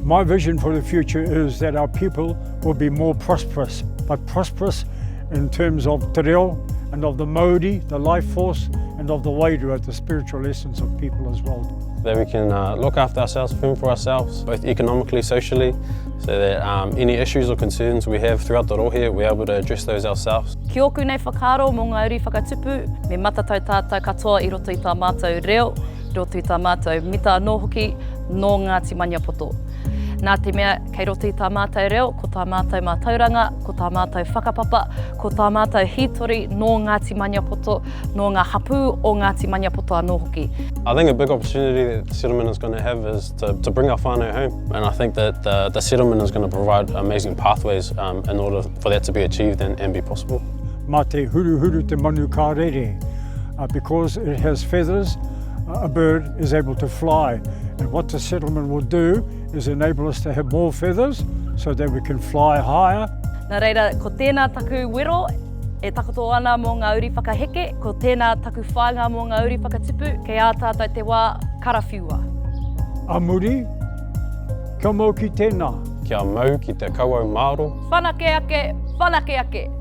My vision for the future is that our people will be more prosperous, but prosperous in terms of te reo and of the mauri, the life force, and of the wairua, the spiritual essence of people as well. That we can uh, look after ourselves, fend for ourselves, both economically, socially, so that um, any issues or concerns we have throughout the rohe, we're able to address those ourselves. Ki ōku nei whakaaro mō ngā uri whakatupu, me matatau tātou katoa i roto i tā mātou reo, i roto i tā mātou mita anō hoki nō Ngāti Maniapoto. Nā te mea kei roto i tā mātou reo, ko tā mātou mātauranga, ko tā mātou whakapapa, ko tā mātou hītori nō Ngāti Maniapoto, nō ngā hapū o Ngāti Maniapoto anō hoki. I think a big opportunity that the settlement is going to have is to, to bring our whānau home and I think that the, the settlement is going to provide amazing pathways um, in order for that to be achieved and, and be possible. Mā te huruhuru te manu ka rere. Uh, because it has feathers, a bird is able to fly. And what the settlement will do is enable us to have more feathers so that we can fly higher. Nā reira, ko tēnā taku wero e takoto ana mō ngā uri whakaheke, ko tēnā taku whāinga mō ngā uri whakatipu, kei ā tātou te wā karawhiua. A muri, kia mau ki tēnā. Kia mau ki te kauau māro. Whanake ake, whanake ake!